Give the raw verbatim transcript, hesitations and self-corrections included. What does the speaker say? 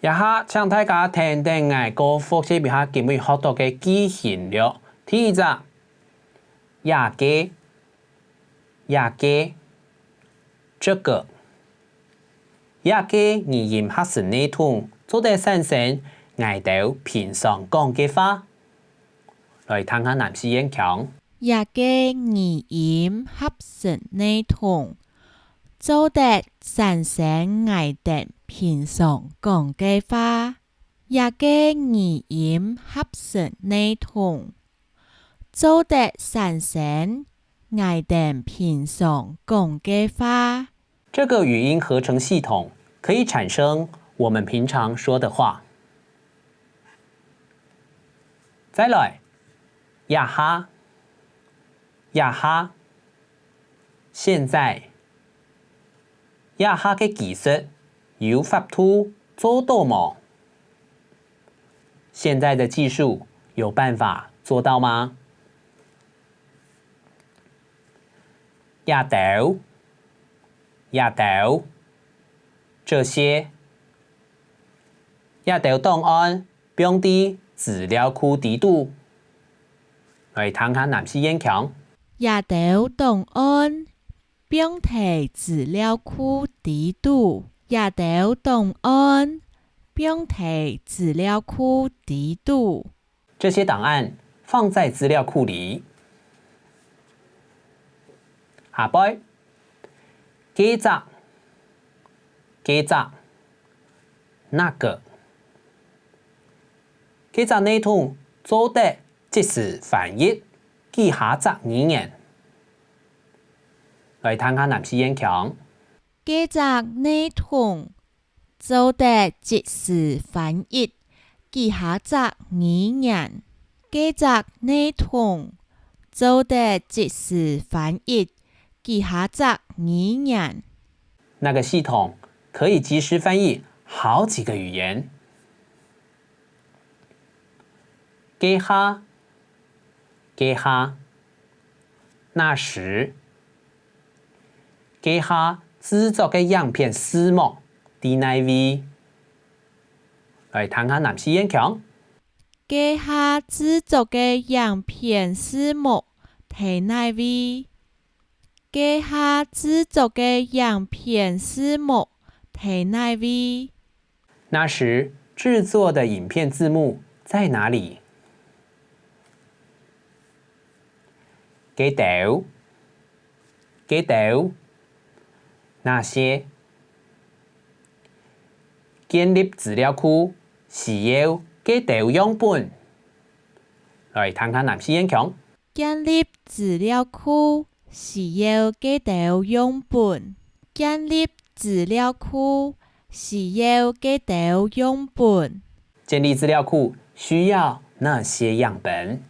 這下請大家跈等𠊎過複習一下今晡日學著个句型了。第一隻，這个，這个，這個。這个語音合成系統做得產生𠊎兜平常講个話。來聽下南四縣腔。這个語音合成系統 做得產生𠊎兜平常講个話。這个語音合成系統做得產生𠊎兜平常講个話。這個語音合成系統可以產生我們平常說的話。再來，這下，這下，現在。 這下个技術有法度做到無？現在的技術有辦法做到嗎？這兜，這兜，這些。這兜檔案放在資料庫底肚。來聽下南四縣腔。這兜檔案 放在資料庫底肚。這兜檔案放在資料庫底肚。這些檔案放在資料庫裡。下背，該隻，該隻，那個。該隻系統做得 即時翻譯幾下隻語言。來聽下南四縣腔。該隻系統做得即時翻譯幾下隻語言。該隻系統做得即時翻譯幾下隻語言。那個系統可以即時翻譯好幾個語言。 該下，該下，那時。該下製作个影片字幕在哪位？來聽下南四縣腔。該下製作个影片字幕在哪位？ 該下製作个影片字幕在哪位？那時製作的影片字幕在哪裡？該兜，該兜，那些。建立資料庫需要該兜樣本。來聽下南四縣腔。 建立資料庫需要該兜樣本。建立資料庫需要該兜樣本。建立資料庫需要哪些樣本？